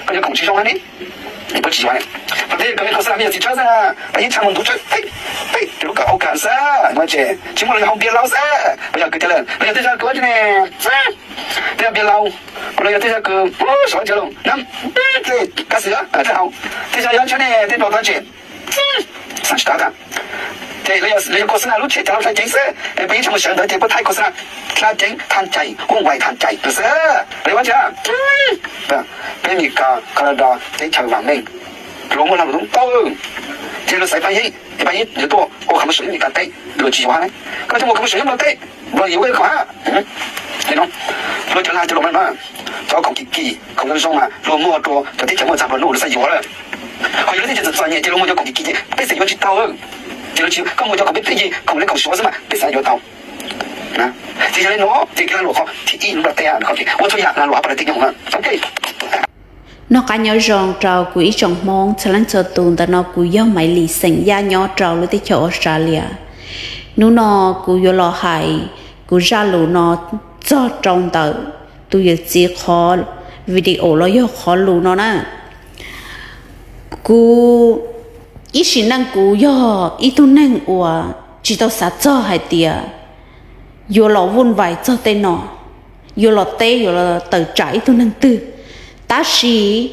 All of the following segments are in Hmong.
Koj yuav khoom tsis zoo ne, puas tsis yuav ne? Peb koj xwb, peb yog txiv tsawb xwb, peb yeej tshaj mus ntuv tsawb peb, peb lub kawm au kam xwb, tsis muaj los yog hau npias laus xwb, puas yog kws tias lawm los yog tej zag kws ua tsi ne, tej yog npias laus, los yog tej zag kws sov ntsia los na, tej kab xwm hau, tej zag yuav tshab ne tej nrog tag tseem xav tsis tau tas. Ces los yog koj xwb na lub tsheb cas los dlha ceev xwb, peb yeej tshaj mus sawv ntawd ces puab thaij koj xwb na, dlha ceev thaj cai, vuj vais thaj cai xwb, los yog ua tsi. Peb Mis Kas, Kanadas, teb chaws vam meej, luag muaj lag luam tau, ces luag xaiv Paj Yeeb, Paj Yeeb yuav tuaj ua khov mos sim Mis Kas teb, luag tsis yuav hab ne. Koj tuaj ua khov mos sim Nplog teb, luag yuav koj hab. Luag cov lag cov luam mas, cov khoom kim kim khoom zoo zoo mas luag muag rua cov teb chaws muaj txag luag nuj luag xav yuav lawm. Ho yog lub teb chaws txom txom nyem ces luag muag cov khoom kim kim ces peb xav yuav tsis tau. Ces luag tsis, koj muag cov khoom peb pheej yig khoom le khoom suav xwb mas peb xav yuav tau. Ces yog le nuav ces kev lag luam qhov thib ib lub nplog teb, ua txhua yam lag luam hab pab tej nyoog na. Noj qab nyob zoo rau kuv ib tsoom Hmoob txhua leej txhua tus, ntawm no kuv yog Maiv Lis xeem Yaj nyob rau lub teb chaws Australia. Hnub no kuv yuav los hais kuv zaj lus no txog rau ntawm tus yawm txiv qhov video los yog qhov lus no na. Kuv ib sim neej kuv yog ib tug neeg uas tsis tau xav txog hais tias yuav los vuj vais txog tej no, yuav los teb yuav los tawm tsam ib tug neeg twg. Tab sis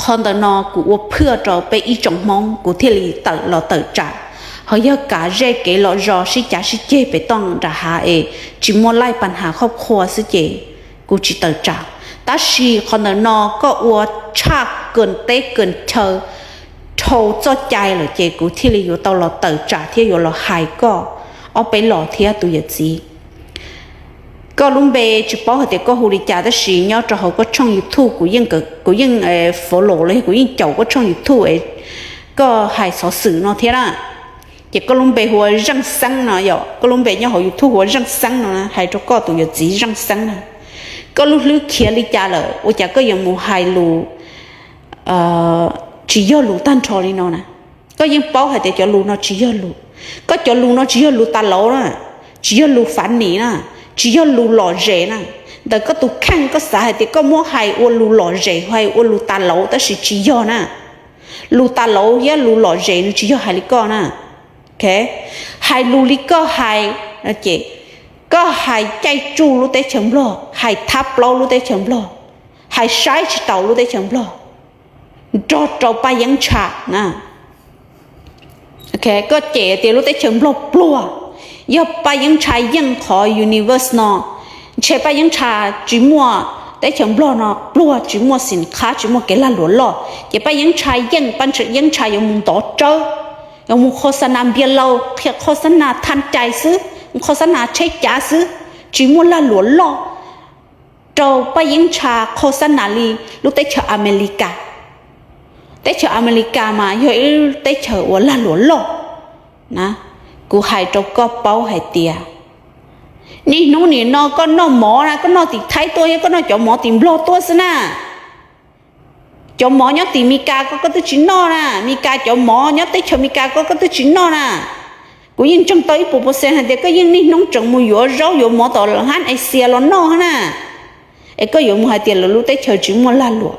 qhov ntawm no kuv ua phwaj rau peb ib tsoom Hmoob kuv thiaj li tawm los tawm tsam. Ho yog kav zej kev lom zos sib cav sib ceg pem toj nram hav es tsis muaj laij pas hav khob khua xwb ces kuv tsis tawm tsam. Tab sis qhov ntawm no koj ua tshaj kawm teb kawm chaw dhau txoj cai lawm ces kuv thiaj li yuav tau los tawm tsam thiab yuav los hais koj ob peb los thiab tus yawm txiv. Koj lub npe tsis paub hais tias koj hu li cas tab sis nyob rau hauv koj tshooj YouTube kuv yeej follow los yog kuv yeej caum koj tshooj YouTube, koj hais xov xwm no thiab na. Ces koj lub npe hu ua Zeej Xeeb no yom, koj lub npe nyob hauv YouTube hu ua Zeej Xeeb no, hais rau koj tus yawm txiv Zeej Xeeb na. Koj lub hlwb khiav li cas lawm ua cas koj yuav mus hais lus tsis yog lus tag nrho li no na? Koj yeej paub hais tias cov lus no tsis yog lus, koj cov lus no tsis yog lus tas lauv na, tsis yog lus fav nim na, tsis yog lus lom zem na. Ntawm koj tus kheej koj xav hais tias koj muab hais ua lus lom zem hais ua lus tas lauv tab sis tsis yog na. Lus tas lauv thiab lus lom zem nws tsis yog hais li koj na. Hais lus li koj hais, ces koj hais caij tsuj lub teb chaws Nplog, hais thab plaub lub teb chaws Nplog, hais saib tsis taus lub teb chaws Nplog, nrog rau Paj Yeeb Ntsha na. Koj cem tias lub teb chaws Nplog pluag, yog Paj Yeeb Ntsha yeej qhov universe no, ntshe Paj Yeeb Ntsha tsis muaj, teb chaws Nplog no pluag tsis muaj xim qhab tsis muaj kev lag luam loj, ces Paj Yeeb Ntsha yeej, Paj Yeeb Ntsha yuav mus ntov tsawb, yuav mus khos xa nas npias laus, qhia khos xa nas thaj cai xwb, khos xa nas tsheb cav xwb, tsis muaj lag luam loj rau Paj Yeeb Ntsha khos xa nas li lub teb chaws Amelikas. Teb chaws Amelikas mas yog ib teb chaws uas lag luam loj na. Kuv hais rau koj paub hais tias niaj hnub nim no koj noj mov na, koj noj tim Thaib tuaj thiab koj noj cov mov tim Nplog tuaj xwb na. Cov mov nyob tim Mes Kas ko koj twb tsis noj na, Mes Kas cov mov nyob teb chaws Mes Kas ko koj twb tsis noj na. Kuv yeej ntseeg tau ib puas percent hais tias koj yeej niaj hnub tseem mus yuav zaub yuav mov tom hab Asia los noj na. Es koj yuav mus hais tias lawv lub teb chaws tsis muaj lag luam.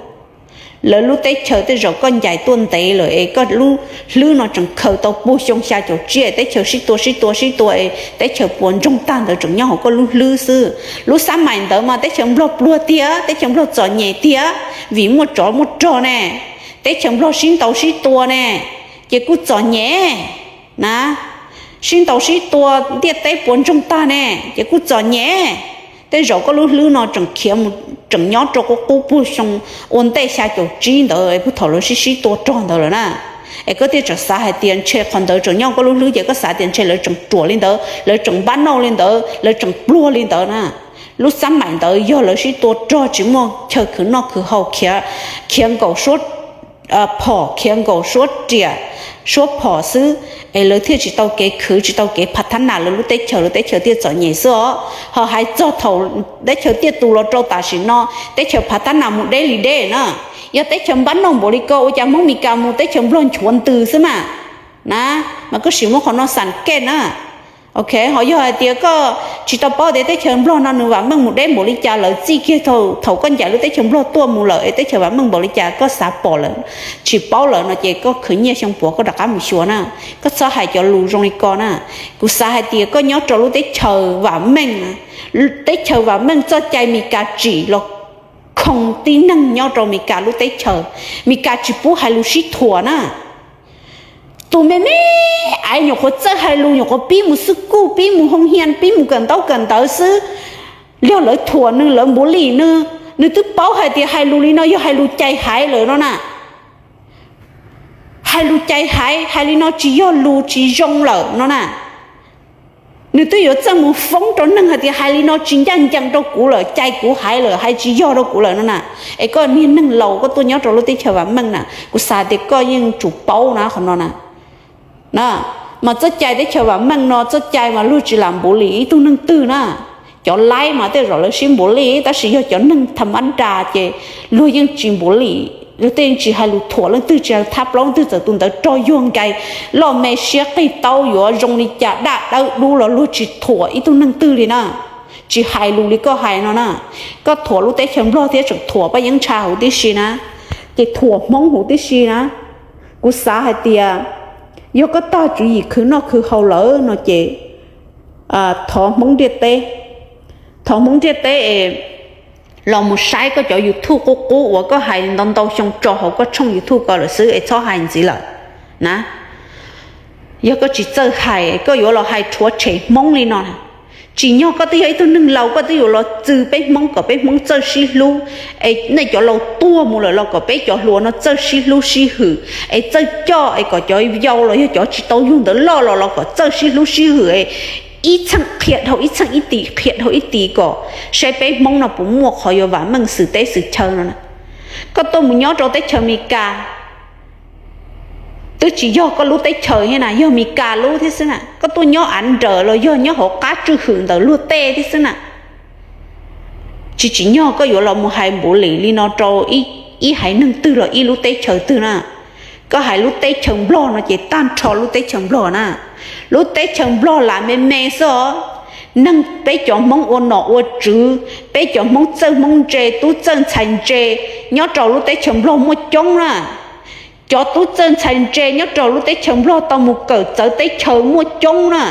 Lawv lub teb chaws tej zaum koj ncaim tuaj ntev lawm es koj lub hlwb no tseem khaws tau puag xyoo xya caum tsib, teb chaws sib tua sib tua sib tua es teb chaws puas ntsoog tag ntawd tseem nyob hauv koj lub hlwb xwb. Lub xab maim ntawd mas teb chaws Nplog pluag tiag, teb chaws Nplog txom nyem tiag, vim muaj tsov muaj rog ne, teb chaws Nplog sib ntaus sib tua ne, ces kuj txom nyem na. Sib ntaus sib tua ntiaj teb puas ntsoog tag ne, ces kuj txom nyem. Tej zaum koj lub hlwb no tseem khiav mus, tseem nyob rau qub qub puag xyoo ua ntej xya caum tsib ntawd puag thaum lawv sib sib tua rog ntawd lawm na. Es koj thiaj tseem xav hais tias ntshe qhov ntawd tseem nyob koj lub hlwb ces koj xav tias ntshe lawv tseem ruam li ntawd, lawv tseem npab nauj li ntawd, lawv tseem pluag li ntawd na. Lub xab maim ntawd yog lawv sib tua rog tsis muaj chaw khwv noj khwv haus, khiav nkaum suab phom, khiav nkaum suab riam suab phom xwb, es lawv thiaj tsis tau kev khwv tsis tau kev phav thab nas lawv lub teb chaws, lawv teb chaws thiaj txom nyem xwb os. Ho hais txog thaum teb chaws tiaj tus los rau tam sim no, teb chaws phav thab nas mus deb li deb na. Yog teb chaws npab nauj npaum li ko ua cas Hmoob Mes Kas mus teb chaws Nplog nchuav ntws xwb mas na, mas koj sim muab qhov no xam kej na. Ok, ho yog hais tias koj tsis tau paub tias teb chaws Nplog no nws vam meej mus deb npaum li cas lawm, txij kiag thaum koj ncaim lub teb chaws Nplog tuaj mus lawm es teb chaws vam meej npaum li cas koj xav pom lawm, tsis paub lawm no ces koj khwv nyiaj xyoo puav koj rov qab mus xyuas na. Koj txhob hais cov lus zoo li ko na. Kuv xav hais tias koj nyob rau lub teb chaws vam meej, teb chaws vam meej txoj cai Meskas tsim los khoo tib neeg nyob rau Meskas lub teb chaws. Meskas tsis pub hais lus sib thuam na. Tus me me aiv nyuam qhuav txawj hais lus, nyuam qhuav pib mus xwb kuj pib mus hoo hias, pib mus kawm ntaub kawm ntawv xwb, yog lawv thuam nws, lawv npuv lim nws, nws twb paub hais tias hais lus li no yog hais lus cais haiv lawm no na. Hais lus cais haiv, hais li no tsis yog lus tsis zoo lawm no na. Nws twb yuav txawj mus foob rau neeg hais tias hais li no tsis ncaj ncees rau kuv lawm, cais kuv haiv lawm, hais tsis yog rau kuv lawm no na. Es koj niag neeg laus koj tuaj nyob rau lub teb chaws vam meej na, kuv xav tias koj yeej tsum paub na qhov no na. Mas txoj cai teb chaws vam meej no txoj cai mas luag tsis lam npuv lim ib tug neeg twg na. Cov laib mas tej zaum lawv sib npuv lim, tab sis yog cov neeg tham mab das ces luag yeej tsis npuv lim, luag tej yeej tsis hais lus thuam leej twg, tsis hais thab plaub leej twg, txawm tus ntawd rog yuag nkais, loj me siab qig taub yuav zoo li cas daj dawb dub los luag tsis thuam ib tug neeg twg li na. Tsis hais lus li koj hais no na. Koj thuam lub teb chaws Nplog thiab tseem thuam Paj Yeeb Ntsha huv tib si na, ces thuam Hmoob huv tib si na. Kuv xav hais tias yog koj tag tswv yim khwv noj khwv haus lawm no ces thov Hmoob ntiaj teb, thov Hmoob ntiaj teb es los mus saib koj cov YouTube qub qub uas koj hais ntau ntau xyoo tso hauv koj tshooj YouTube ko lawm xwb es txhob hais ntxiv lawm na. Yog koj tsis txawj hais, koj yuav los hais rhuav tshem Hmoob li no, tsim nyog koj twb yog ib tug neeg laus, koj twb yuav los txwv peb Hmoob kom peb Hmoob txawj sib hlub, es nej cov laus tuag mus lawm los kom peb cov hluas no txawj sib hlub sib hwm, es txawj coj es kom cov yau los yog cov tsis tau yug ntawd loj los los kom txawj sib hlub sib hwm, ib txheej qhia dhau ib txheej, ib tim qhia dhau ib tim kom saib peb Hmoob no puas muaj qhov yuav vam meej xwm teb xwm chaw no na. Koj tuaj mus nyob rau teb chaws Amelikas, twb tsis yog koj lub teb chaws thiab na, yog Amelikas lub thiab xwb na. Koj tuaj nyob av nrawm los yog nyob hauv qab tswj hwm ntawm luag tej thiab xwb na. Tsis tsim nyog koj yuav los mus hais npuv lim li no rau ib haiv neeg twg los ib lub teb chaws twg na. Koj hais lub teb chaws Nplog no ces tag nrho lub teb chaws Nplog na. Lub teb chaws Nplog lam me me xwb os. Neeg peb cov Hmoob ua nom ua tswv, peb cov Hmoob txawj Hmoob ntse, tub txawj ntxhais ntse, nyob rau lub teb chaws Nplog muaj coob na. Cov tub txawj ntxhais ntse nyob rau lub teb chaws Nplog tau mus kawm txawv teb chaws muaj coob na.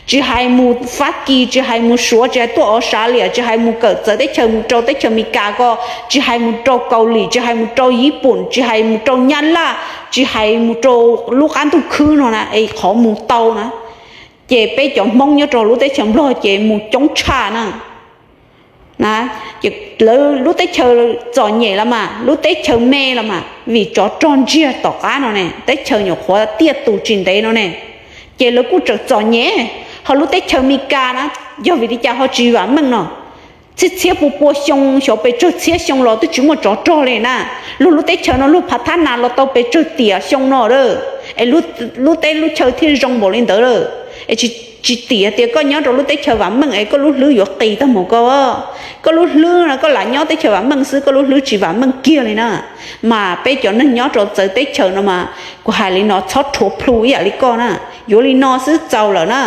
Tsis hais mus Fab Kis, tsis hais mus Suav, tsis hais tuaj Australia, tsis hais mus kawm txawv teb chaws mus rau teb chaws Amelikas ko, tsis hais mus rau Kaus Lim, tsis hais mus rau Yij Pum, tsis hais mus rau Nyab Laj, tsis hais mus rau lub qab ntuj khwb no na, es qhov mus tau na, ces peb cov Hmoob nyob rau lub teb chaws Nplog ces mus coob tshaj na. Lawv lub teb chaws txom nyem los mas, lub teb chaws me los mas, vim tsov rog ntsiag tom qab no ne, teb chaws nyuam qhuav tiaj tus tsis ntev no ne, ces lawv kuj tseem txom nyem. Ho lub teb chaws Amelikas na, yog vim li cas ho tsis vam meej no? Txhiab txhiab pua pua xyoo, xyov pes tsawg txhiab xyoo los twb tsis muaj tsov rog li na. Luag lub teb chaws no luag phav thab nas los tau pes tsawg tiam xyoo no lawm, es lub teb lub chaw thiaj zoo npaum li ntawd lawm. Es tsis tiam tias koj nyob rau lub teb chaws vam meej es koj lub hlwb yuav qis tag mus ko. Koj lub hlwb no koj lam nyob teb chaws vam meej xwb, koj lub hlwb tsis vam meej kiag li na. Mas peb cov neeg nyob rau txawv teb chaws no mas kuv hais li no txhob rhuav plhu ib yam li koj na. Yuav li no xwb txaus lawm na.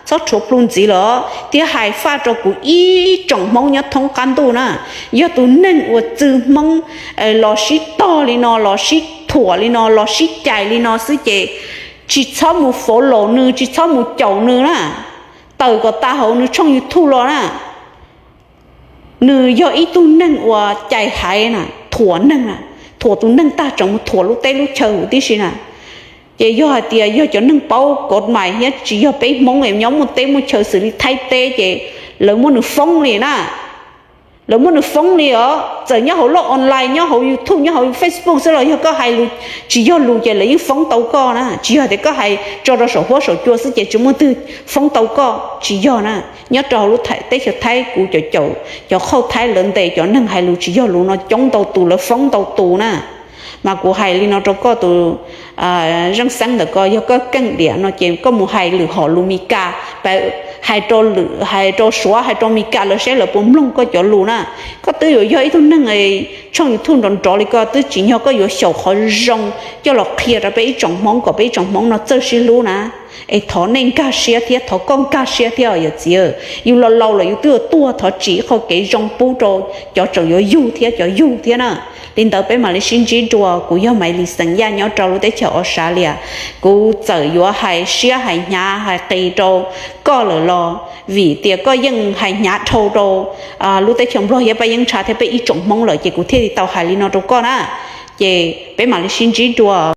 Txhob rhuav plhu ntxiv lawm thiab hais faj rau kuv ib tsoom Hmoob nyob thoob qab ntuj na. Yog tus neeg uas txwv Hmoob los sib tog li no, los sib thuam li no, los sib cais li no xwb ces tsis txhob mus faus laus nws, tsis txhob mus caum nws na. Tawm kom tas hauv nws tshooj YouTube los na. Nws yog ib tug neeg uas cais haiv na, thuam neeg na, thuam tus neeg tag tseem mus thuam lub teb lub chaw huv tib si na. Ces yog hais tias yog cov neeg paub kod mais thiab tsis yog peb Hmoob es nyob muaj teb muaj chaw xws li Thaib teb ces lawv muab nws foob li na. Lawv muab nws foob li os, txawm nyob hauv loj online, nyob hauv YouTube, nyob hauv Facebook xwb los yog koj hais lus tsis yog lus ces lawv yeej foob tau koj na. Tsis yog tias koj hais tso rau saum huab saum cua xwb ces tsis muaj twg foob tau koj, tsis yog na. Nyob rau hauv lub teb chaws Thaib kuv caum caum cov qhauj Thaib lawv ntes cov neeg hais lus tsis yog lus no coob ntau tus, lawv foob ntau tus na. Mas kuv hais li no rau koj, tus Zeej Xeeb ntawm ko yog koj keej diam no ces koj mus hais lwm hom lus Mis Kas, hais rau Suav, hais rau Mis Kas lawv saib lawv puas mloog koj cov lus na. Koj twb yuav yog ib tug neeg tshooj YouTube nrov nrov li koj, twb tsim nyog koj yuav xyaum qhov zoo coj los qhia rau peb ib tsoom Hmoob kom peb ib tsoom Hmoob no txawj sib hlub na. Es thov nej nkag siab thiab, thov koj nkag siab thiab yawm txiv. Yus laus laus lawm yus twb yuav tuag, thov tsim qho kev zoo pub rau cov tseem yuav yug thiab cov yug thiab na. Li ntawd peb mam li sib ntsib dua. Kuv yog Maiv Lis xeem Yaj nyob rau lub teb chaws Australia. Kuv txawm yuav hais siab hais hnyav hais qis rau koj lawm los vim tias koj yeej hais hnyav dhau rau lub teb chaws Nplog thiab Paj Yeeb Ntsha thiab peb ib tsoom Hmoob lawm ces kuv thiaj li tau hais li no rau koj na. Ces peb mam li sib ntsib dua.